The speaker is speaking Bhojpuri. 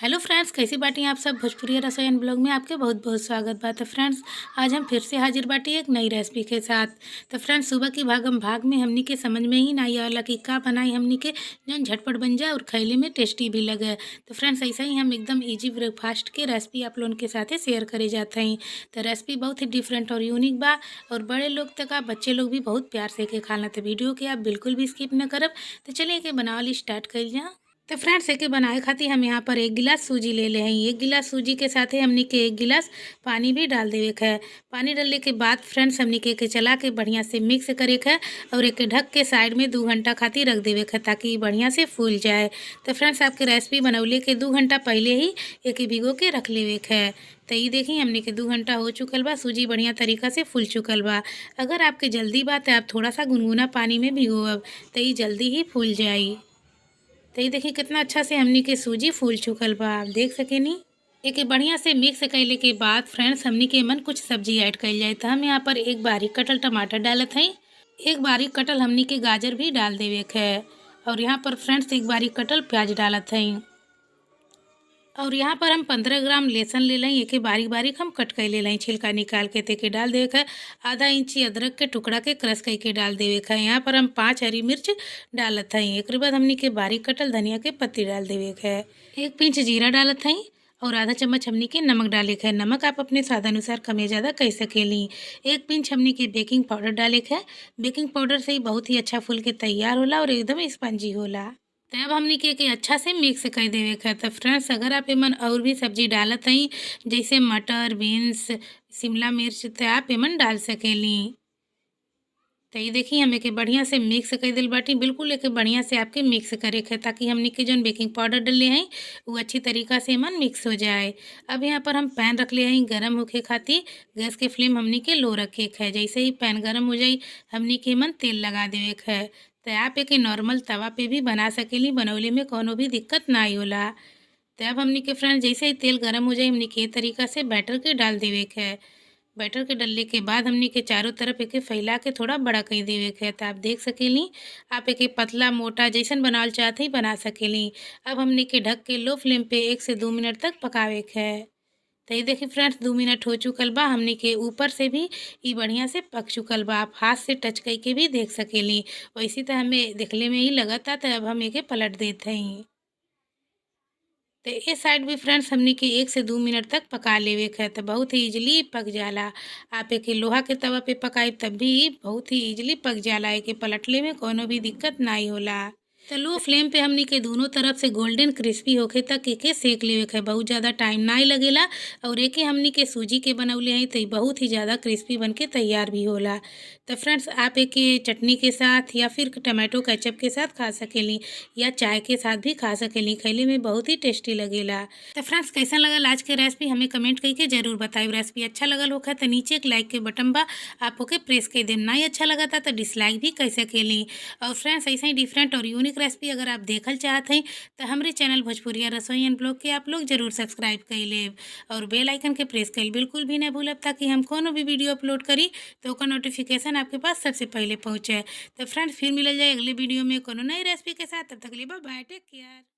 हेलो फ्रेंड्स, कैसी बाटी आप सब। भोजपुरी रसोई ब्लॉग में आपके बहुत बहुत स्वागत बा। तो फ्रेंड्स, आज हम फिर से हाजिर बाटी एक नई रेसिपी के साथ। तो फ्रेंड्स, सुबह की भागम भाग में हमनी के समझ में ही नहीं आला कि का बनाई हमनी के जौन झटपट बन जाए और खैले में टेस्टी भी लगे। तो फ्रेंड्स, ऐसा ही हम एकदम ईजी ब्रेकफास्ट के रेसिपी आप लोगन के साथ शेयर करे जाते हैं। तो रेसिपी बहुत ही डिफरेंट और यूनिक बा और बड़े लोग तक आप बच्चे लोग भी बहुत प्यार से के खाना। तो वीडियो के आप बिल्कुल भी स्किप न करब। तो चलिए के बनावल स्टार्ट कर जा। तो फ्रेंड्स, एके बनाए खातिर हम यहाँ पर एक गिलास सूजी ले ले हैं। एक गिलास सूजी के साथ ही हमनी के एक गिलास पानी भी डाल देवे के है। पानी डालने के बाद फ्रेंड्स, हमनी के एके चला के बढ़िया से मिक्स करे के है और एके ढक के साइड में 2 घंटा खातिर रख देवे के है ताकि बढ़िया से फूल जाए। तो फ्रेंड्स, आपके रेसिपी बनौले के 2 घंटा पहले ही एके भिगो के रख लेवे के है। तो ये देखी हमने के 2 घंटा हो चुकल बा, सूजी बढ़िया तरीका से फूल चुकल बा। अगर आपके जल्दी बा तो आप थोड़ा सा गुनगुना पानी में भिगोब तो ये जल्दी ही फूल जाई। तो ये देखिए कितना अच्छा से हमनी के सूजी फूल चुकल बा, आप देख सकेनी। एक बढ़िया से मिक्स कैले के बाद फ्रेंड्स, हमनी के मन कुछ सब्जी ऐड कइल जाए। तो हम यहाँ पर एक बारीक कटल टमाटर डालत हई, एक बारीक कटल हमनी के गाजर भी डाल देवे के है और यहाँ पर फ्रेंड्स एक बारीक कटल प्याज डालत हई। और यहाँ पर हम 15 ग्राम लहसुन ले लई, एके बारीक बारीक हम कट कर ले लई, छिलका निकाल के तेके डाल देवे के। आधा इंची अदरक के टुकड़ा के क्रश करके डाल देवे के। यहाँ पर हम 5 हरी मिर्च डालत हई। एक बाद हमनी के बारीक कटल धनिया के पत्ती डाल देवे के। 1 पिंच जीरा डालत हई और आधा चम्मच हमनी के नमक डाले के। नमक आप अपने स्वाद अनुसार कम या ज़्यादा कर सकेली। 1 पिंच हमनी के बेकिंग पाउडर डाले के। बेकिंग पाउडर से ही बहुत ही अच्छा फूल के तैयार होला और एकदम स्पंजी होला। तो अब हमनी के अच्छा से मिक्स कर देवे के। तो फ्रेंड्स, अगर आप एमन और भी सब्जी डालत हई जैसे मटर, बीन्स, शिमला मिर्च, तो आप एमन डाल सकेली। तो ये देखिए हम एके बढ़िया से मिक्स कर दिल बाटी। बिल्कुल एके बढ़िया से आपके मिक्स करे के ताकि हमनी के जौन बेकिंग पाउडर डले हैं वो अच्छी तरीका से एमन मिक्स हो जाए। अब यहाँ पर हम पैन रख ले हैं गरम होके खातिर। गैस के फ्लेम हमनी के लो रखे के। जैसे ही पैन गरम हो जाए हमनी के एमन तेल लगा देवे के। तो आप एके नॉर्मल तवा पे भी बना सकेली, बनौले में कोनो भी दिक्कत ना होला। तो अब हमनी के फ्रेंड जैसे ही तेल गरम हो जाए हमनी के तरीका से बैटर के डाल देवे के। बैटर के डलने के बाद हमनी के चारों तरफ एके फैला के थोड़ा बड़ा कर देवे के। तो आप देख सकेली, आप एके पतला मोटा जैसन बनावल चाहत ही बना सकेली। अब हमनी के ढक के लो फ्लेम पे 1 से 2 मिनट तक पकावे के। तो ये देखिए फ्रेंड्स, 2 मिनट हो चुकल बा। हमनी के ऊपर से भी ये बढ़िया से पक चुकल बा। आप हाथ से टच करके भी देख सकेली। वैसे तो हमें देखले में ही लगता, तो अब हम एके पलट देते हैं। तो ये साइड भी फ्रेंड्स हमनी के 1 से 2 मिनट तक पका लेवे के। तो बहुत ही इजीली पक जाला। आप एके लोहा के तवा पे पकाई तब भी बहुत ही इजीली पक जाला। एके पलटले में कोनो भी दिक्कत नहीं होला। तो लो फ्लेम पे हमनी के दोनों तरफ से गोल्डन क्रिस्पी होके तक एके सेक लेवे के। बहुत ज़्यादा टाइम ना लगेला और एके हमनी के सूजी के बनौले हैं तो बहुत ही ज़्यादा क्रिस्पी बन के तैयार भी होला। तो फ्रेंड्स, आप एके चटनी के साथ या फिर टमाटो केचप के साथ खा सकेली या चाय के साथ भी खा सकेली। खैले में बहुत ही टेस्टी लगेला। तो फ्रेंड्स, कैसा लगल आज के रेसिपी हमें कमेंट करके जरूर बताइए। रेसिपी अच्छा लगल होखा तो नीचे एक लाइक के बटन बा, आप ओके प्रेस कर देम। ना अच्छा लगा था तो डिसलाइक भी कर सकेली। और फ्रेंड्स, ऐसे ही डिफरेंट और यूनिक रेसिपी अगर आप देखल चाहत हैं तो हमारे चैनल भोजपुरिया रसोई एंड ब्लॉग के आप लोग जरूर सब्सक्राइब कर लेब और बेल आइकन के प्रेस कर बिल्कुल भी नहीं भूलब ताकि हम कोनो भी वीडियो अपलोड करी तो ओकर नोटिफिकेशन आपके पास सबसे पहले पहुँचे। तो फ्रेंड्स, फिर मिलल जाए अगले वीडियो में कोनो नई रेसिपी के साथ। तब तक के लिए बाय बाय, टेक केयर।